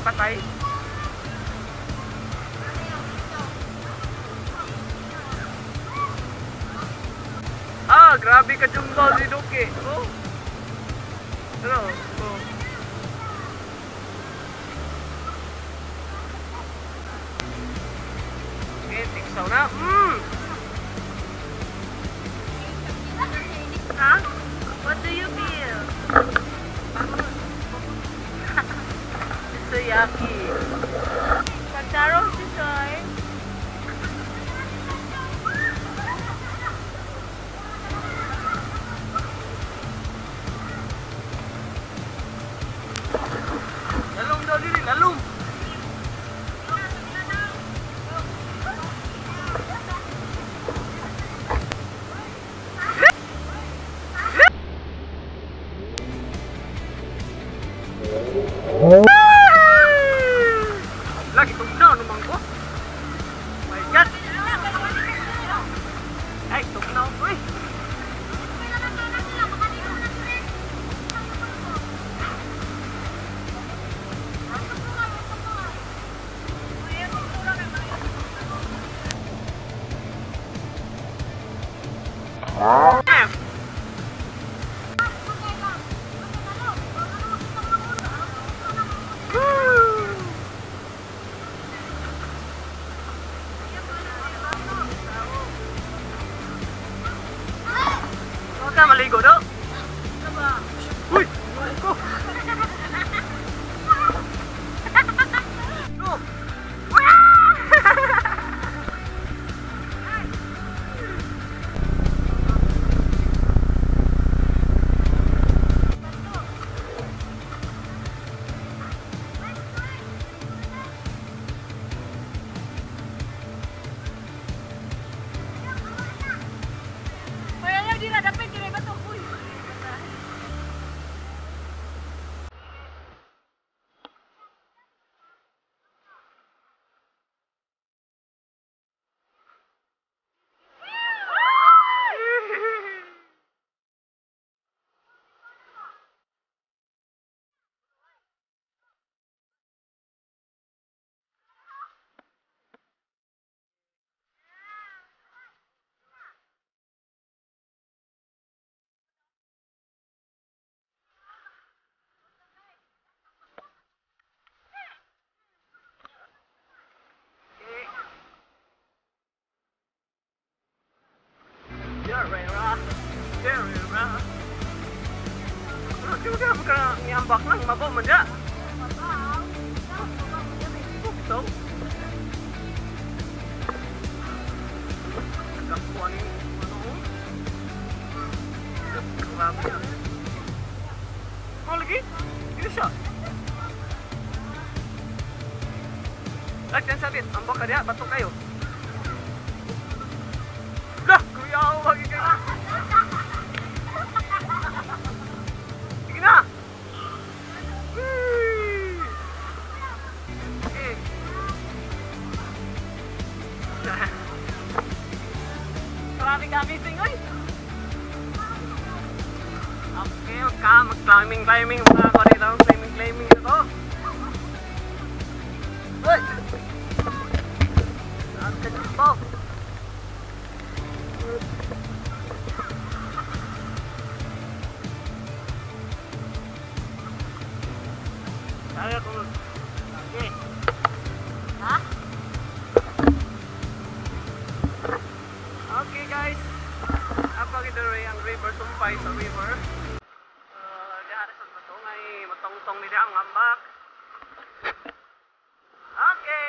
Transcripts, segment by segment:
Patay. Ah, grabe ka jumbo si Duki. Oh. Ano? Oh. Okay, tiksaw na. Huh? What do you feel? It's so yucky. Pagtarong si Soy. Lalom daw dili, lalom. Lagi tugnaw naman ko. My God. Ay, tugnaw ko eh. Huwag ka maligo daw. Uy! Ko! Go! Niambak lang, mabaw man dya. Buktaw. Nagkakuha ni ano. Grabe yan. Oh, lagi? Dito siya. Ay, dyan sabit. Ambak ka dya. Bato kayo. Lah! Kuya ako lagi kayo. Sige na! Grabe ka amazing, oy! Okay, ka mag-climbing, climbing mga ko dito. Climbing, climbing ito. Uy! Grabe ka dito. Kaya kung... Okay. Ha? Okay guys, apa kita ang river, sumpay sa river. Diyan sa matungay, matongtong nila ang ambak. Okay.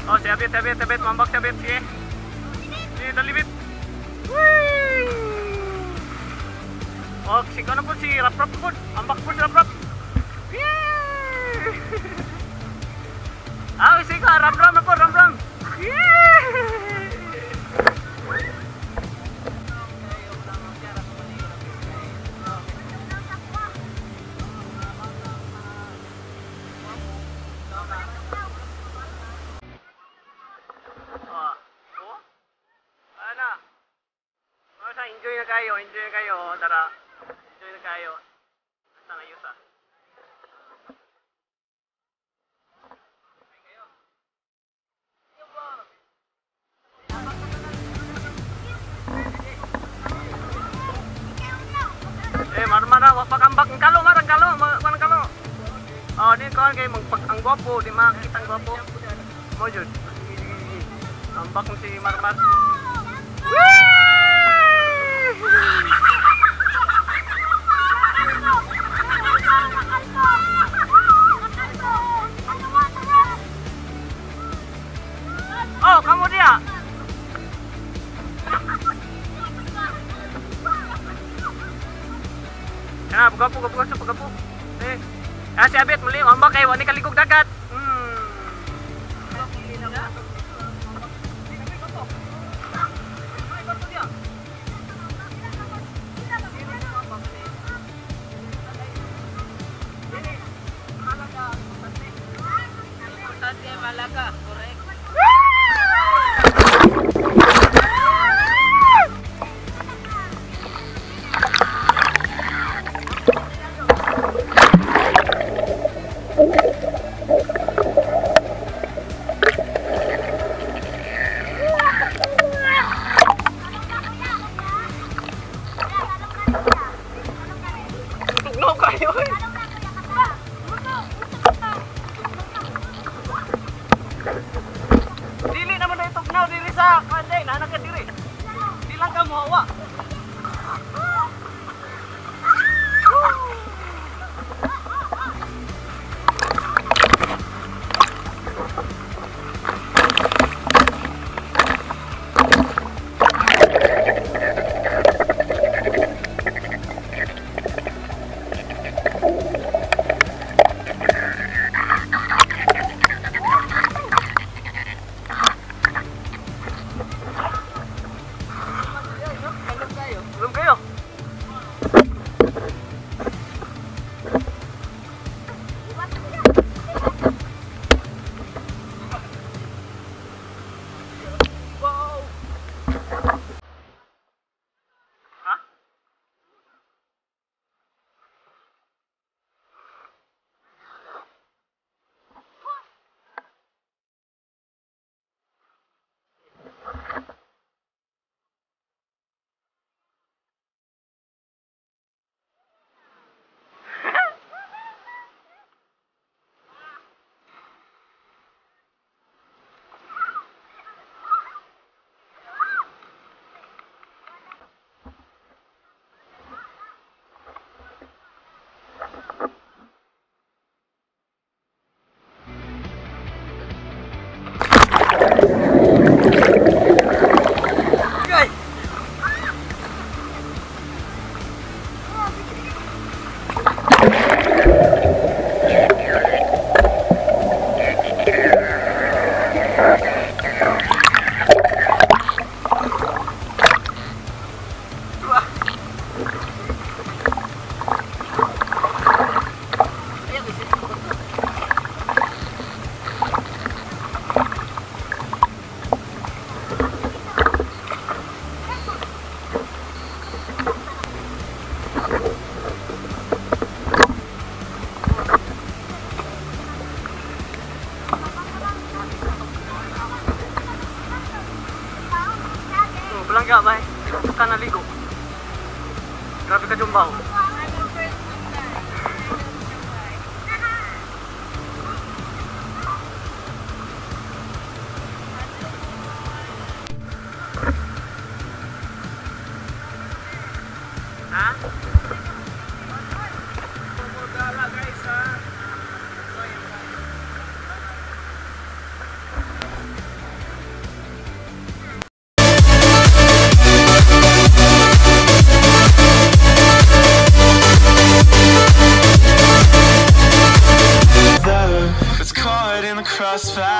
Oh, sabit, sabit, sabit, mambak sabit, sige. Sige, dalibit. Whee! Oh, si ano po si Raprap po. Ambak po si Raprap. Yeah! Ah, sige ka, Ramram na po, Ramram. Yeah! Oh. Ana. Oh, sa enjoy na kayo, enjoy na kayo, tara. Enjoy na kayo. Basta ngayon sa. Eh, marmara wa pagambak ang kalo, marang kalo, marang kalo. Oh, di ko kay magpag ang gwapo, di makita ang gwapo. Mo jud. Ambak mo si Marmar. Whee! Oh, kamu dia. Kana buka po, buka po, buka po. Eh. Ah, si Abet muli, ambak kay wani kaligog dagat. Importante Malaga, correct. Tugnaw kayo eh. Dili naman na tugnaw diri sa kanday, nana ka diri. Di lang ka mohawa. Belum kayo. Wow. Ha? Guys. Oh, belangga bay. Ka naligo. Grabe ka jumbaw. Ha? Guys ha. Us fast.